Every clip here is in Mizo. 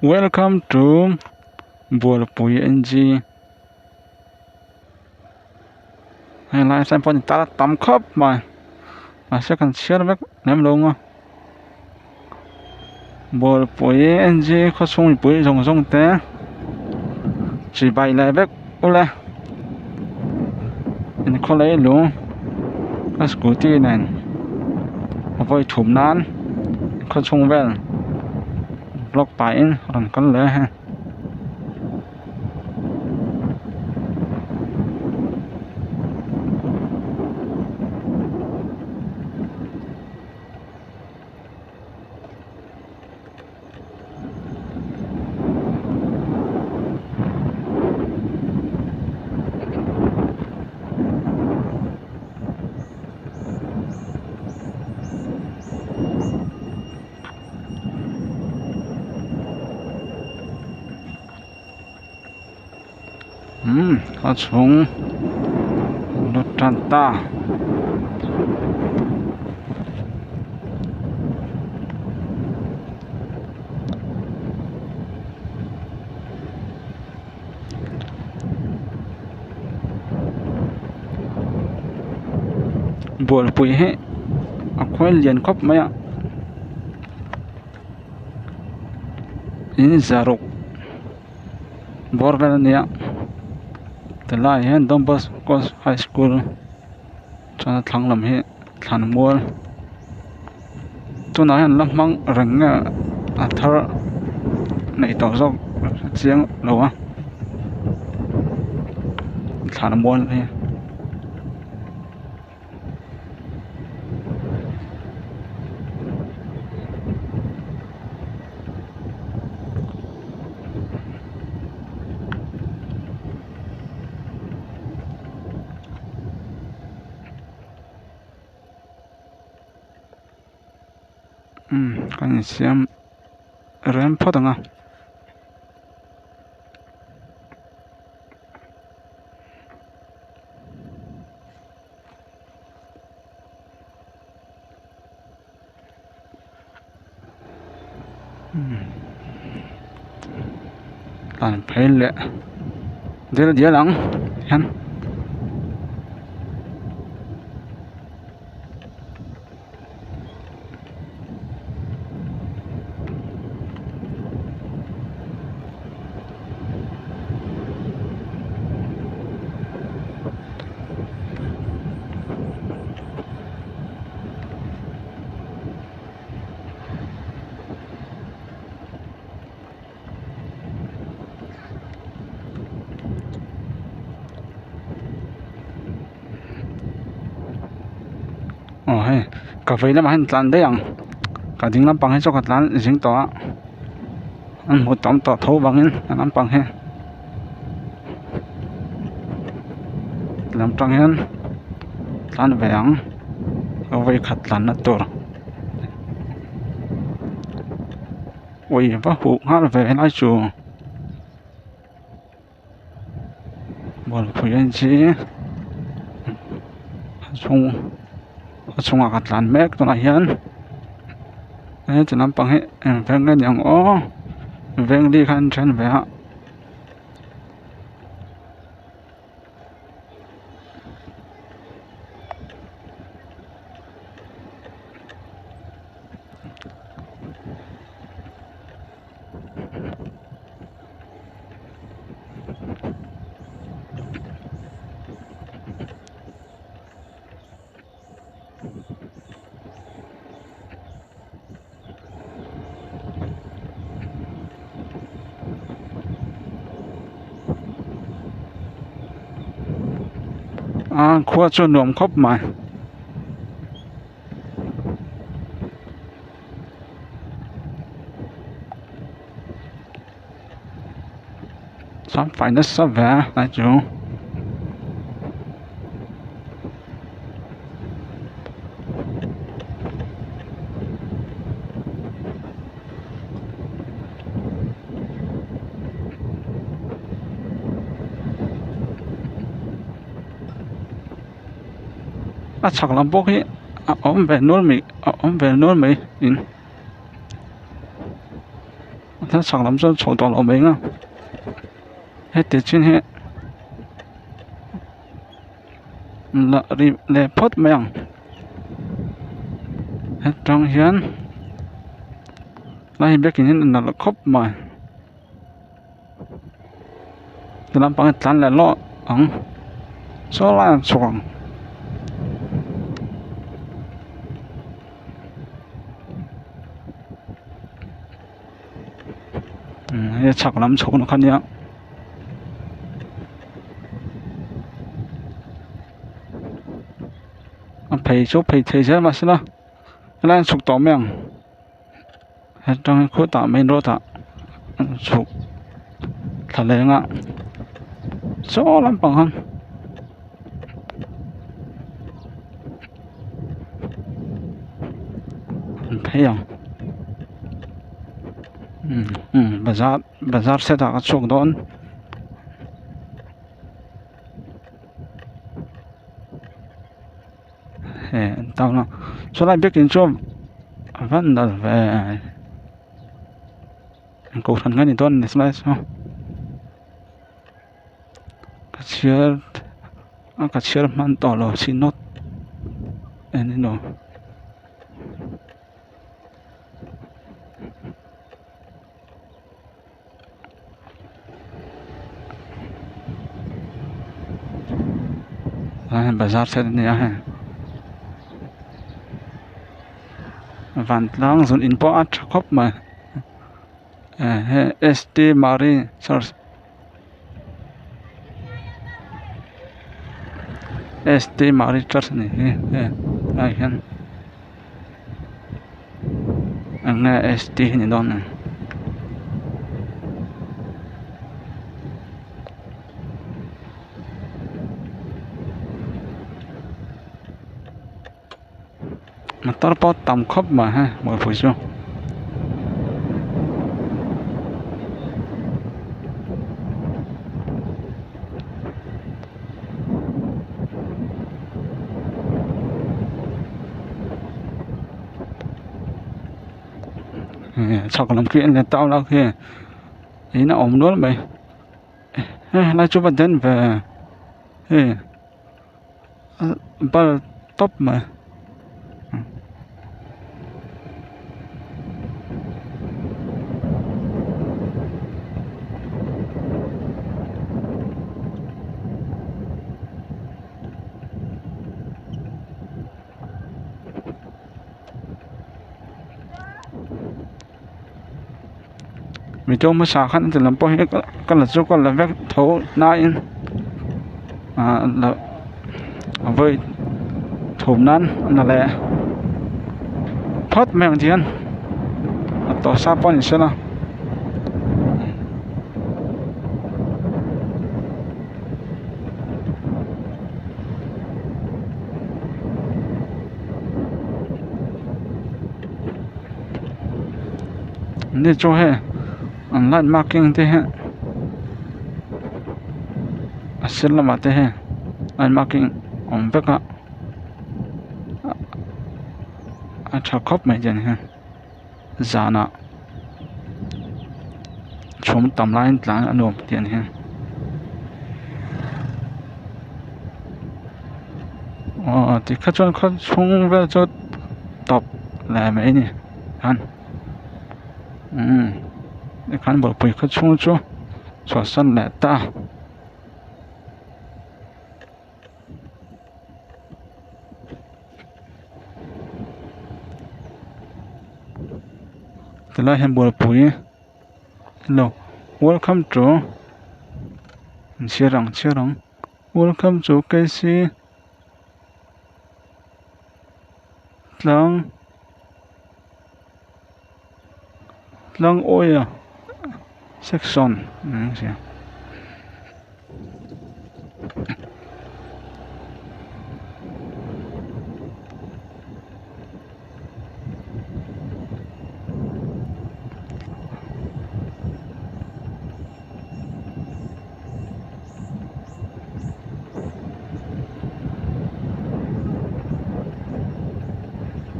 Welcome to Bualpui N G helai ah sawn tar a tam khawp mai mahse kan chhiar vek lem lo ang a Bualpui N G khawchhung mipui zawng zawng te chibai leh vek ula inkhaw lei lung a scooty nen a vawi thum nan khawchhung vel vlog pahin a rawn kal leh a hei. Umm a chhung lut tan ta. Bualpui hi a khawi lian khawp mai a in zaruk bawr vel a ni a tilaiah hian Don Bosco high school chuan a thlang lam hi thlanmual tunah hian an la hmang reng nge a thar neih tawh zawk a chiang lo a thlanmual hi. Umm kan insiam rem phawt ang a. Tlan phei leh dial dial ang hian. Aw hei ka vei lamah hian tlan daih ang ka ding lampang hi chu ka tlan zing tawh a an hmu tam tawh tho vangin a lampang hi lam tang hian tlan ve ang ka vawi khat tlanna tur ui va huh nghal ve lai chu. Bualpui a inchi a chhung a chhungah ka tlan mek tunah hian he ti lampang hi eng veng nge ni ang aw veng li khan then ve a. A khua chu nuam khawp mai. Chuan fai nasa ve a tlai chu. A chhak lam pawh khi a awm ve nual mai a awm ve nual mai in. A chhak lam chuan chhoh tawh loh mai ang a heti chin hi la rih leh phawt mai ang hetang hian lai biakin hian a nalh khawp mai ti lampang hi tlan leh lawk ang saw lai ah chhuk ang. Hei chhak lam chhukna kha nia a phei chu phei thei zel mahsela helai an chhuk tawh mai ang hetang hi khutah main road ah an chhuk thla leng a saw lampang khan. An phei ang umm bazar bazar set ah ka chhuak dawn he an town a chulai biakin chu a van dal ve kohhran nge ni dawn ni chulai chu. Ka chhiar a ka chhiar hman tawh lo synod eng emaw hei bazar set a ni a hei vantlang zun in pawh a tha khawp mai hei st mary church. St Mary church a ni hi hei lai hian eng nge st hi ni dawn ni motor pawh tam khawp mai hei buaipui chu. Chhak lam khi en tau la khi in a awm nual mai hei helai chu va den ve hei. Bal tawp mai. Mizo hmasa khan heti lam pawh hi ka la chu ka la vek tho nain ah la vawi thum nan a la leh phawt mai ang tihian a tawh sa pawh a ni sela. Ni chu hei an light marking te hi a sir lamah te hei light marking a awm vek a a tha khawp mai tiang hian zanah chhum tam laiin tlan a nuam tiang hian aw tikha chuan khaw chhung vel chu tawp leh mai a ni khan umm tikhan bawlhpui khaw chhung chu chhuahsan leh ta. Tilai hian bualpui lo welcome to an chhiar ang chhiar ang welcome to K C tlang tlang awia section niin ka hria.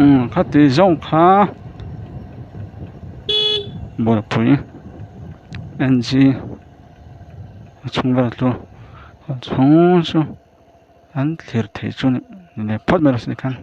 Umm khati zawng kha buaipui. N G a chhung velah chu a chhung chu an thlir thei chu ni leh phawt mai rawh se tikhan.